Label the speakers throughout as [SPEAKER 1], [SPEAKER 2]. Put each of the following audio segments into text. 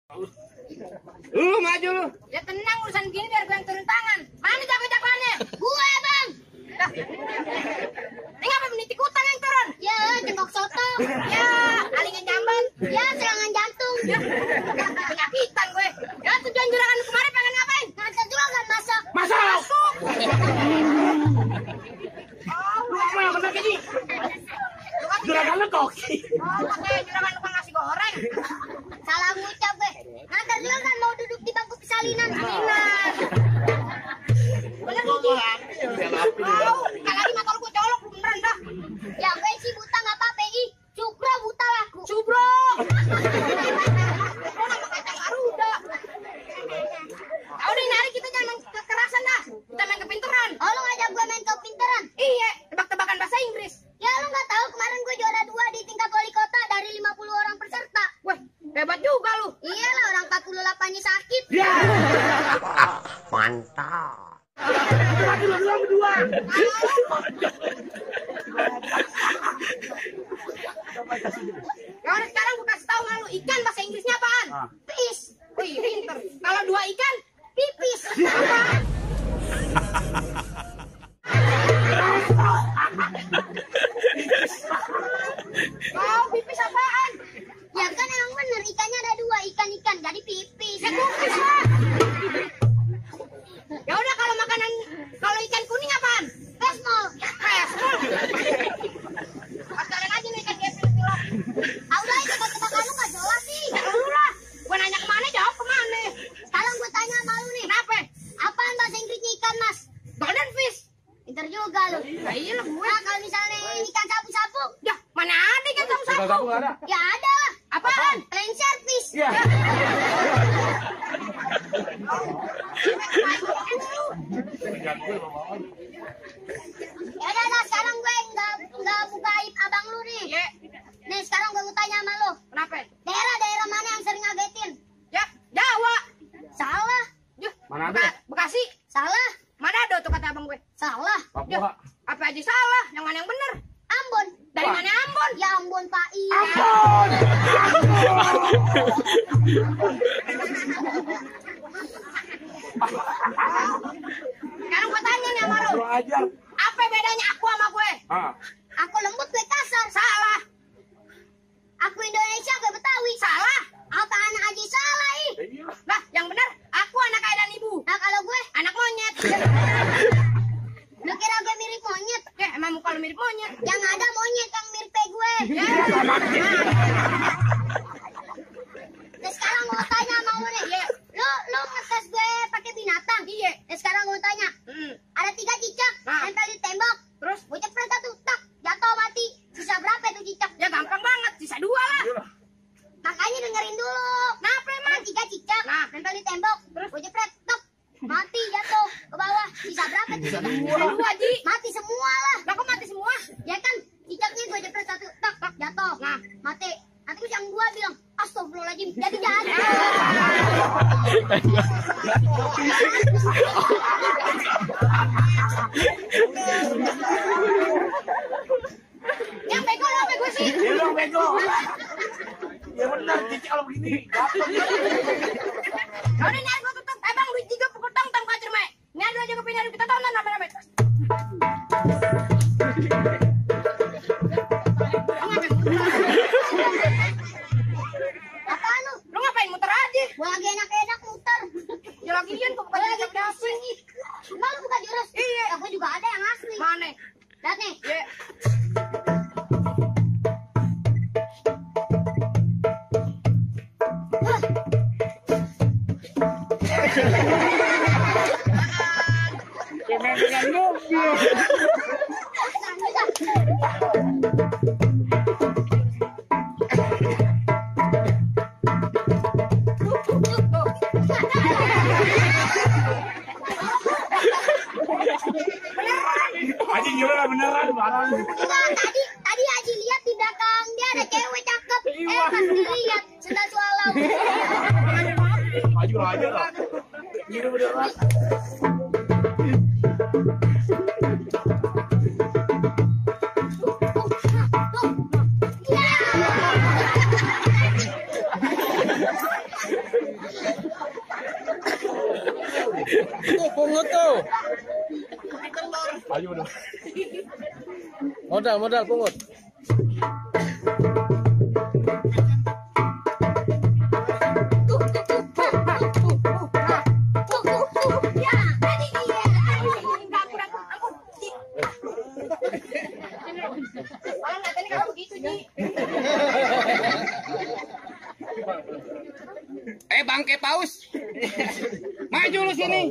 [SPEAKER 1] Lu maju lu.
[SPEAKER 2] Ya tenang, urusan gini biar gue yang turun tangan. Mana jago-jagoannya? Gue, Bang. Dah. Ini ngapa meniti utang yang turun? Ya, jengkok soto. Ya, alingan jamban. Ya, serangan jantung. Ya, penyakitan gue. Ya, tujuan juragan kemarin pengen ngapain? Ngantar juragan masak.
[SPEAKER 1] Masuk. Lu apa yang kena gini? Juragan lu koki.
[SPEAKER 2] Oh, katanya juragan tukang nasi goreng. Salah ngucap, gue. Ngantar juragan mau duduk di bangku persalinan. Aminan. Bener Gigi? Mau, kali motor gue colok beneran dah. Ya gue sih buta nggak apa-apa, Cukro buta laku. Cubro. Cukro nama kacang Garuda. Udah hari kita jangan main kekerasan dah. Kita main kepinteran. Oh lu ngajak gue main kepinteran? Iya, tebak-tebakan bahasa Inggris. Ya lu nggak tahu kemarin gue juara 2 di tingkat wali kota dari 50 orang peserta. Wah, hebat juga lu. Iyalah, orang 48-nya sakit.
[SPEAKER 1] Ya.
[SPEAKER 3] Mantap.
[SPEAKER 1] Lagi lu doang berdua.
[SPEAKER 2] Ya udah sekarang gue kasih tahu malu, ikan bahasa Inggrisnya apaan? Fish. Wih, pinter. Kalau 2 ikan, pipis. Apaan? Oh, pipis apaan? Ya kan emang bener, ikannya ada 2, ikan-ikan, jadi pipis. Ya pipis lah. Ya udah kalau ikan kuning apaan? Pesmol. Pesmol. Pasaran aja nih ikan gepil pilok. Ah udah itu tebak-tebakan lu nggak jelas sih. Ya lu lah. Gue nanya kemana jawab kemana. Sekarang gue tanya sama lu nih. Kenapa? Apaan bahasa Inggrisnya ikan mas? Golden fish. Pinter juga lu. Ya iya lah gue. Nah kalau misalnya ikan sapu-sapu. Ya mana ada ikan sapu-sapu?
[SPEAKER 1] Sapu nggak ada.
[SPEAKER 2] Ya ada lah. Apaan? Lancer fish.
[SPEAKER 1] Ya.
[SPEAKER 2] Ya udah, sekarang gue nggak buka aib abang lu nih. Iya. Nih sekarang gue mau tanya sama lu. Kenapa? Daerah mana yang sering ngagetin? Ya, Jawa. Salah. Yuh,
[SPEAKER 1] Mana ada?
[SPEAKER 2] Bekasi. Salah. Manado tuh kata abang gue. Salah.
[SPEAKER 1] Papua.
[SPEAKER 2] Apa aja salah? Yang mana yang benar? Ambon. Dari mana Ambon? Ya Ambon Pak I.
[SPEAKER 1] Ampun.
[SPEAKER 2] Sekarang gue tanya nih sama lu.
[SPEAKER 1] Lu ajar.
[SPEAKER 2] Apa bedanya aku sama gue?
[SPEAKER 1] Ah.
[SPEAKER 2] Aku lembut, gue kasar. Salah. Aku Indonesia, gue Betawi. Salah. Apa anak aja salah, ih. Nah, yang benar, aku anak ayah dan ibu. Nah, kalau gue anak monyet. Lu kira gue mirip monyet? Ya, emang muka lu mirip monyet. Yang ada monyet yang mirip kayak gue. Ya. Nah, sekarang gue tanya sama lu nih. Iya. Lu ngetes gue pakai binatang? Iya. Nah, sekarang gue tanya. Ada 3 cicak nempel di tembok. Terus gue cepret satu, tak, jatuh mati. Sisa berapa tuh cicak? Ya gampang banget, sisa 2 lah. Makanya dengerin dulu. Kenapa emang? 3 cicak nempel di tembok. Terus gue cepret, tok, mati jatuh ke bawah. Sisa berapa tuh cicak? Sisa 2, Ji. Mati semua lah. Lah kok mati semua? Ya kan cicaknya gue cepret satu, tak, jatuh. Nah, mati. Nanti yang 2 bilang, astagfirullahaladzim, jadi jatuh. Yang bego lo bego sih.
[SPEAKER 1] Dia bilang bego. Ya benar, cicak kalau begini.
[SPEAKER 2] Udah nyari gue tutup. Bang, duit 3 pukul tong kacir, Mek. Ini ada aja kepindahan kita tonton rame-rame. Apaan lu? Lu ngapain muter aja? Gua lagi enak-enak muter. Ya lagian kok bukan jurus dasing. Emang lu bukan jurus? Iya. Ya gua juga ada yang asli. Mana? Lihat nih. Iya.
[SPEAKER 1] Main dengan mobil. Aji gimana beneran barang.
[SPEAKER 2] Enggak, tadi Aji lihat di belakang dia ada cewek cakep. Pas dilihat sudah swallow.
[SPEAKER 1] Maju aja lah. Gini beneran.
[SPEAKER 3] Tuh pungut tuh.
[SPEAKER 1] Ayo dong.
[SPEAKER 3] Modal pungut.
[SPEAKER 4] Bangke paus. Maju lu sini.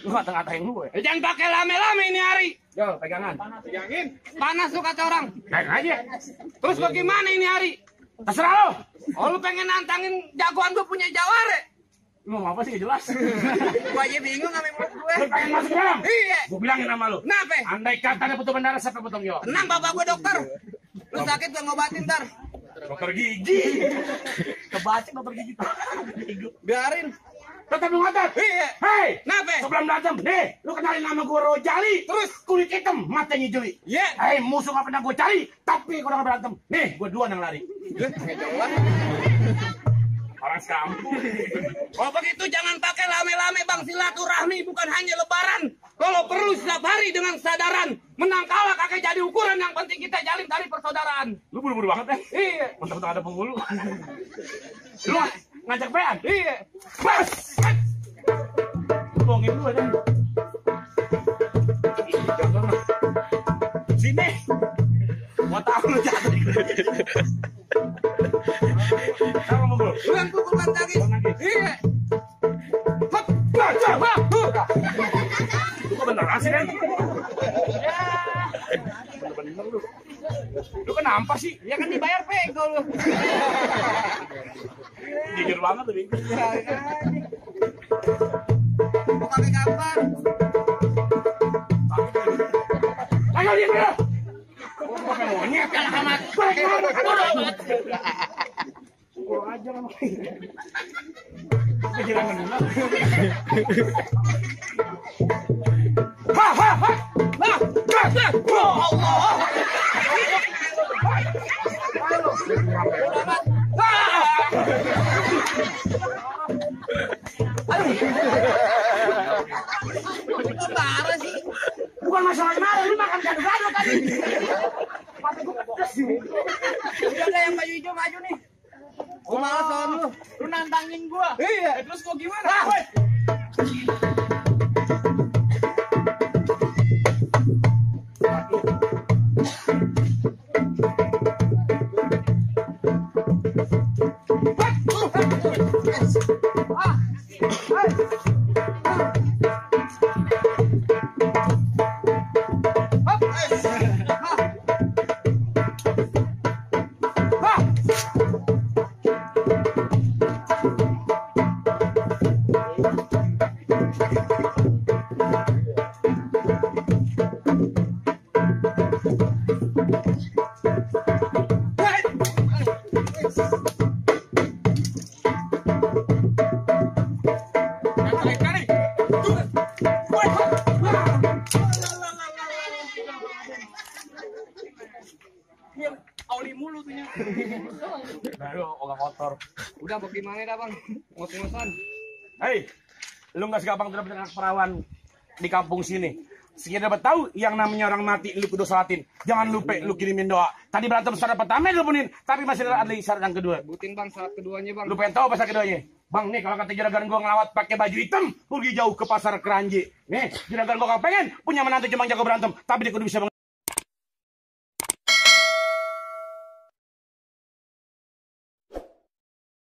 [SPEAKER 1] Lu ngata-ngatain gue.
[SPEAKER 4] Jangan pakai lame-lame ini hari.
[SPEAKER 1] Yo, pegangan.
[SPEAKER 4] Pegangin. Panas lu kata orang.
[SPEAKER 1] Pegang aja.
[SPEAKER 4] Terus bagaimana ini hari?
[SPEAKER 1] Terserah lo.
[SPEAKER 4] Oh lu pengen nantangin jagoan gue punya jaware?
[SPEAKER 1] Lu mau apa sih gak jelas.
[SPEAKER 4] Gua aja bingung sama mulut gue.
[SPEAKER 1] Lu pengen masuk dalam?
[SPEAKER 4] Iya.
[SPEAKER 1] Gue bilangin sama lu.
[SPEAKER 4] Kenapa?
[SPEAKER 1] Andai kata ada potong darah, siapa potong jawab?
[SPEAKER 4] Tenang bapak gue dokter. Lu sakit gue ngobatin ntar.
[SPEAKER 1] Dokter gigi. Kebaca dokter gigi.
[SPEAKER 4] Biarin.
[SPEAKER 1] Tetap lu ngotot.
[SPEAKER 4] Iya.
[SPEAKER 1] Hei.
[SPEAKER 4] Kenapa?
[SPEAKER 1] Sebelum datang, nih, lu kenalin nama gue Rojali.
[SPEAKER 4] Terus?
[SPEAKER 1] Kulit hitam, matanya jeli.
[SPEAKER 4] Iya.
[SPEAKER 1] Hei, musuh gak pernah gue cari. Tapi kalau gak berantem, nih, gue duluan yang lari. Orang sekampung.
[SPEAKER 4] Oh begitu jangan pakai lame-lame bang, silaturahmi bukan hanya lebaran. Kalau perlu setiap hari dengan kesadaran. Menang kalah kakek jadi ukuran, yang penting kita jalin tali persaudaraan.
[SPEAKER 1] Lu buru-buru banget,
[SPEAKER 4] Iya.
[SPEAKER 1] Mentang-mentang ada penghulu. Lu ngajak bean?
[SPEAKER 4] Iya.
[SPEAKER 1] Bas! Bohongin lu aja. Sini. Gua tahu lu jatuh. Sama mau gua.
[SPEAKER 4] Bukan pukul tangis. Iya.
[SPEAKER 1] Hop, baca, hop. Lu kok beneran sih, Den? Bener lu. Lu kenapa sih?
[SPEAKER 4] Ya kan dibayar pego lu.
[SPEAKER 1] Jujur banget tuh, Bing.
[SPEAKER 4] Mau pakai kapan?
[SPEAKER 1] Ayo lihat dia. Gua pakai monyet kan amat. Kurang aja kan. Kejelangan dulu. Ha ha ha. Nah, oh Allah.
[SPEAKER 4] Parah sih.
[SPEAKER 1] Bukan masalah marah, lu makan gado-gado tadi. Mata gua pedes.
[SPEAKER 4] Udah ada yang baju hijau maju nih. Gua malas lawan lu.
[SPEAKER 3] Lu nantangin gua.
[SPEAKER 4] Iya. Terus mau gimana? Oli mulu tuh nya.
[SPEAKER 1] Aduh, ogah kotor.
[SPEAKER 4] Udah bagaimana dah bang? Ngos-ngosan.
[SPEAKER 1] Hei, lu nggak segampang bener-bener perawan di kampung sini. Sekian dapat tahu yang namanya orang mati lu kudu salatin. Jangan lupa lu kirimin doa. Tadi berantem syarat pertama lu punin, tapi masih ada syarat yang kedua.
[SPEAKER 4] Sebutin bang syarat keduanya bang.
[SPEAKER 1] Lu pengen tahu apa syarat keduanya? Bang, nih kalau kata juragan gua ngelawat pakai baju hitam, pergi jauh ke pasar Keranji. Nih, juragan gua kalau pengen punya menantu cuma jago berantem, tapi dia kudu bisa